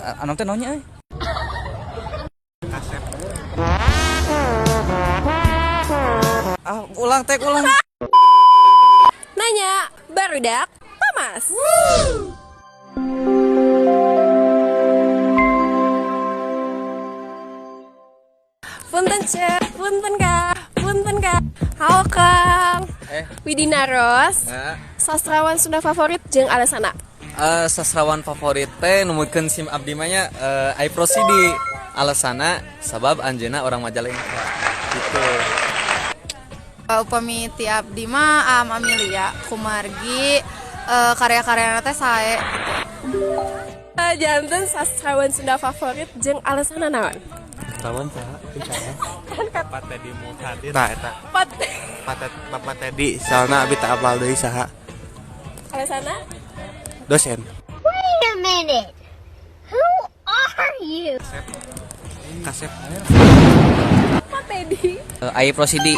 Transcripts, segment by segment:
Anu teh naonnya euy? Kasep. Ah, ulang tek ulang. Nanya, barudak, Thomas. Punten Cek, punten Kak, punten Kak. Halo Kang. Widina Ros, Nah. sastrawan Sunda favorit jeung alasana. Sastrawan favorit teh numutkeun sim abdi mah nya ai Prosidi, alasana sabab anjeunna orang Majalengka gitu. Upami ti abdi mah Amelia kumargi karya-karyana teh sae gitu. Janten sastrawan Sunda favorit jeung alasana naon? Sastrawan saha? Bapak Teddy Mulyadi. Nah, eta. Pat. Bapak Teddy, soalna abi teu apal deui saha. Alasana? Dosen. Wait a minute. Who are you? Kasep. Pak Teddy. Ai Prosidi.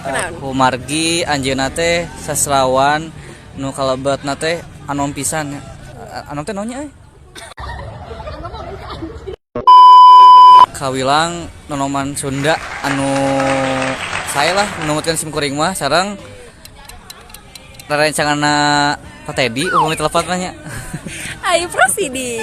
Kunaon? Kumargi anjeunna teh sastrawan nu kalebetna teh anom pisan. Anom teh naonnya euy? Kawilang nonoman Sunda anu saya lah numutkeun sim kuring mah sareng rerencanganna Pak Teddy upami telepat mah nya. Ai Prosidi.